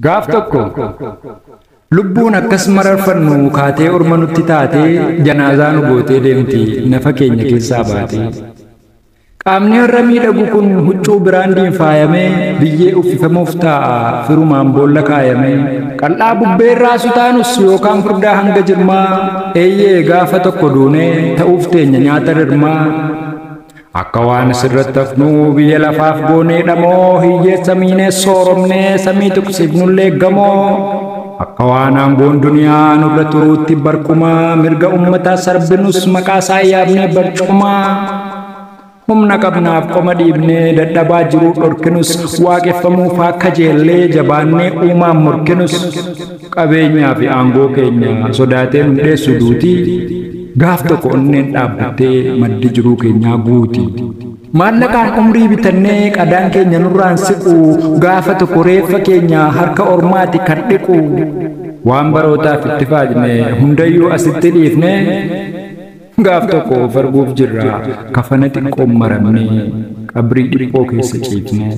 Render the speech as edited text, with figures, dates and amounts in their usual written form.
Gaaf tokko lubbuun akkas mararfannu kaatee orma nutti taatee janaazaa nu gootee deemti nafa keenya keessaa baatee. Qaamni har'a miidhagu kun huccuu biraandiin faayamee biyyee uffifamuuf taa'a firumaan boolla kaayamee. Qal'aa bubbeerraa sutaanus yookaan furdaa hanga jirmaa eeyyee gaafa tokko duunee ta'uuf teenya nyaata rirmaa. Akka waan asirratti hafnuu biyya lafaaf goonee dhamoo hiyyeessa miinee sooromnee samii tuqsiifnullee gamoo. Akka waan aangoon duniyaa nurra turuutti barkumaa mirga uummataa sarbinus maqaa isaa yaabnee barcumaa. Humna qabnaaf qoma dhiibnee dadhabaa jiruu dhorkinus waaqeffamuuf akka jeellee jabaannee uumaan morkinus qabeenyaa fi aangoo keenya sodaatee nu dheessu duutii gaaf tokko onneen dhaabbattee maddi jiruu keenyaa guuti. Maallaqaan umrii bitannee qadaan keenya nurraan siqu gaafa tokko reeffa keenya harka ormaati kan dhiqu. Waan barootaaf itti faajne hundayyuu asitti dhiifne gaaf tokko of arguuf jirra kafana xiqqoon maramnee qabrii dhiphoo keessa ciifne.